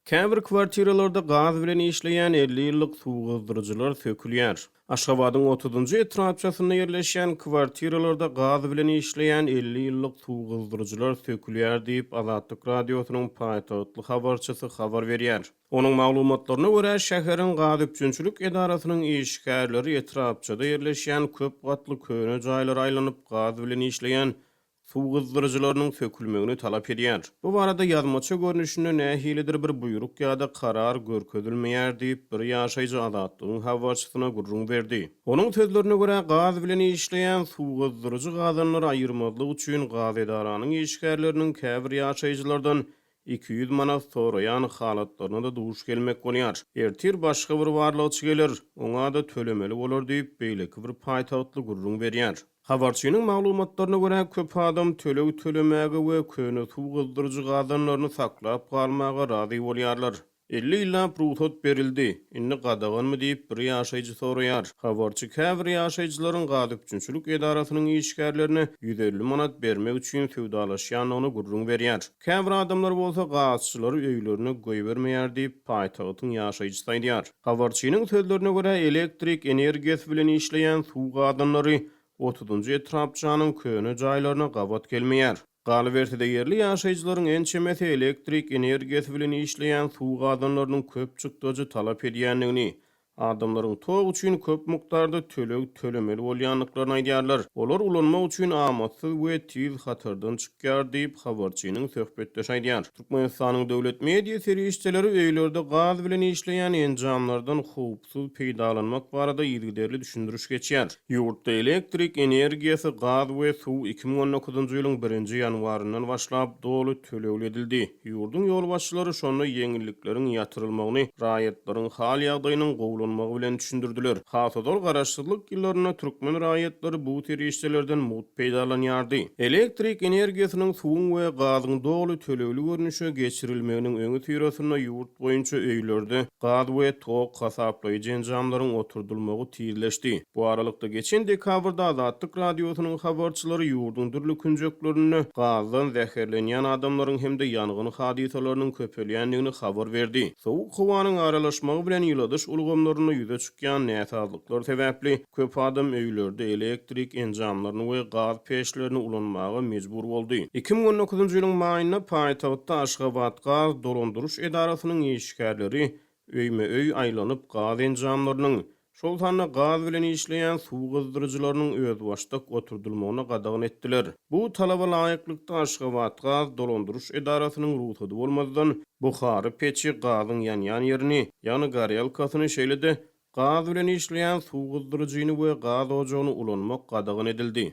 Käbir kwartiralarda gaz bilen işleýän 50 ýyllyk suw gyzdyryjylar sökülýär. Aşgabadyň otuzynjy etrapçasynda ýerleşýän kwartiralarda gaz bilen işleýän 50 ýyllyk suw gyzdyryjylar sökülýär diýip, Azatlyk Radiosynyň paýtagtly habarçysy habar berýär. Onuň maglumatlaryna görä, şäheriň gaz üpjünçilik edarasynyň işgärleri etrapçada ýerleşýän köp gatly köne jaýlara aýlanyp, gaz bilen işleýän suw gyzdyryjylarynyň sökülmegini talap edýär. Bu barada ýazmaça görnüşinde nähilidir bir buýruk ýa-da karar görkezilmeýär diýip, bir ýaşaýjy Azatlygyň habarçysyna gürrüň berdi. Onuň sözlerine görä, gaz bilen işleýän suw gyzdyryjy gazanlary aýyrmazlyk üçin gaz edaranyň işgärleriniň käbir ýaşaýjylardan 200 manat soraýan halatlaryna-da duş gelmek bolýar. Ertir başga bir barlagçy geler, oňa-da tölemeli bolar diýip, beýleki bir paýtagtly gürrüň berýär. Habarçynyň maglumatlaryna görä, köp adam töleg tölemäge we köne suw gyzdyryjy gazanlaryny saklap galmaga razy bolýarlar. 50 ýyllap rugsat berildi, indi gadaganmy diýip, bir ýaşaýjy soraýar. Habarçy käbir ýaşaýjylaryň gazüpjünçilik edarasynyň işgärlerine 150 manat bermek üçin söwdalaşýandygyny gürrüň berýär. Käbir adamlar bolsa gazçylary öýlerine goýbermeýär diýip, paýtagtyň ýaşaýjysy aýdýar. Habarçynyň sözlerine görä, elektrik energiýasy bilen işleýän suw gazanlary otuzynjy etrapçanyň köne jaýlaryna gabat gelmeýär. Galyberse-de, ýerli ýaşaýjylaryň ençemesi elektrik energiýasy bilen işleýän suw gazanlarynyň köp çykdajy talap edýändigini, adamlaryň tok üçin köp mukdarda töleg tölemeli bolýandyklaryny aýdýarlar. Olar ulanmak üçin amatsyz we tiz hatardan çykýar diýip, habarçynyň söhbetdeşi aýdýar. Türkmenistanyň döwlet media serişdeleri öýlerde gaz bilen işleýän enjamlardan howpsuz peýdalanmak barada yzygiderli düşündiriş geçýär. Ýurtda elektrik energiýasy, gaz we suw 2019-njy ýylyň birinji ýanwaryndan başlap doly tölegli edildi. Ýurduň ýolbaşçylary şonda ýeňillikleriň ýatyrylmagyny raýatlaryň hal-ýagdaýynyň gowulanmagy bilen düşündirdiler. Has ozal garaşsyzlyk ýyllarynda türkmen raýatlary bu serişdelerden mugt peýdalanýardy. Elektrik energiýasynyň, suwuň we gazyň doly tölegli görnüşe geçirilmeginiň öňüsyrasynda ýurt boýunça öýlerde gaz we tok hasaplaýjy enjamlaryň oturdylmagy tizleşdi. Bu aralykda, geçen dekabrda Azatlyk Radiosynyň habarçylary ýurduň dürli künjeklerinde gazdan zäherlenýän adamlaryň hem-de ýangyn hadysalarynyň köpelýändigini habar berdi. Sowuk howanyň aralaşmagy bilen ýyladyş ulgamlarynda ýüze çykýan näsazlyklar sebäpli, köp adam öýlerde elektrik enjamlaryny we gaz peçlerini ulanmaga mejbur boldy. 2019-njy ýylyň maýynda paýtagtda Aşgabatgaz dolandyryş edarasynyň işgärleri öýme-öý aýlanyp gaz enjamlarynyň, şol sanda gaz bilen işleýän suw gyzdyryjylarynyň özbaşdak oturdylmagyny gadagan etdiler. Bu talaba laýyklykda Aşgabatgaz dolandyryş edarasynyň rugsady bolmazdan, buhary peçi gazyň ýanýan ýerini, ýagny gorelkasyny, şeýle-de gaz bilen işleýän suw gyzdyryjyny we gaz ojagyny ulanmak gadagan edildi.